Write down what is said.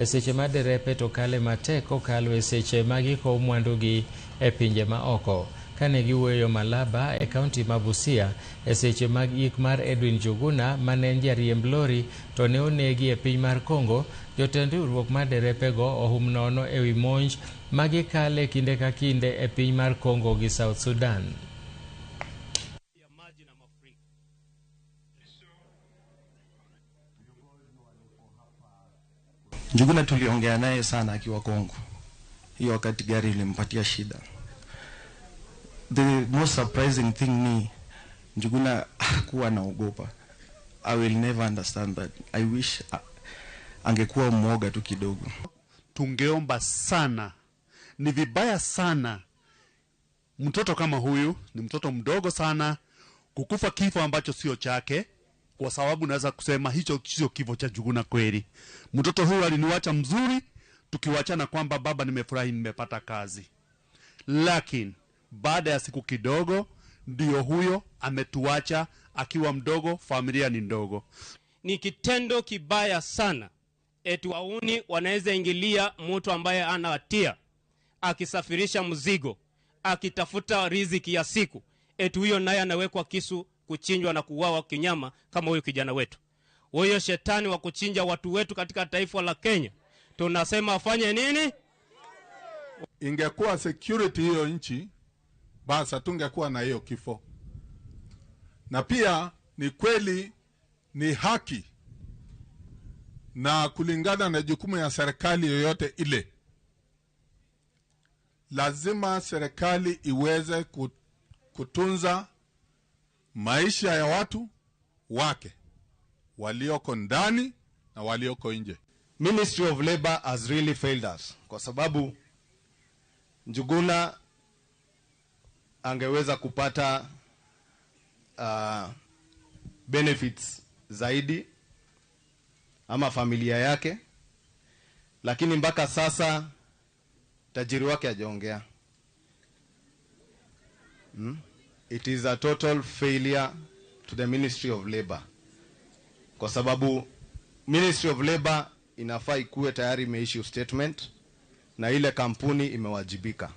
E seche ma derepe to kale matek kokalo e seche ma gikowo mwandugi e pinje ma oko. Kane giwuoyo Malaba e kaunti ma Busia e seche mag ik mar Edwin Njuguna mane en jariemb lori to ne onegi e piny mar Congo, jotend riwruok mar derepego ohum nono e wi monj ma gikale kinde ka kinde e piny mar Congo gi South Sudan. Njuguna tuliongea naye sana akiwa Kongo, hiyo wakati gari ilimpatia shida. The most surprising thing ni Njuguna hakuwa anaogopa. I will never understand that. I wish angekuwa mwoga tu kidogo. Tungeomba sana, ni vibaya sana mtoto kama huyu, ni mtoto mdogo sana, kukufa kifo ambacho sio chake, kwa sababu naweza kusema hicho sio kifo cha Njuguna kweli. Mtoto huyu aliniwacha mzuri, tukiwachana kwamba baba, nimefurahi nimepata kazi, lakini baada ya siku kidogo ndio huyo ametuacha akiwa mdogo, familia ni ndogo. Ni kitendo kibaya sana eti wauni wanaweza ingilia mtu ambaye ana hatia akisafirisha mzigo akitafuta riziki ya siku, eti huyo naye anawekwa kisu kuchinjwa na kuuawa kinyama kama huyu kijana wetu. Huyo shetani wa kuchinja watu wetu katika taifa la Kenya, tunasema afanye nini? Ingekuwa security hiyo nchi, basi hatungekuwa na hiyo kifo. Na pia ni kweli, ni haki na kulingana na jukumu ya serikali yoyote ile, lazima serikali iweze kutunza maisha ya watu wake walioko ndani na walioko nje. Ministry of Labor has really failed us, kwa sababu Njuguna angeweza kupata benefits zaidi ama familia yake, lakini mpaka sasa tajiri wake hajaongea. It is a total failure to the Ministry of Labor, kwa sababu Ministry of Labor inafaa ikuwe tayari imeissue statement na ile kampuni imewajibika.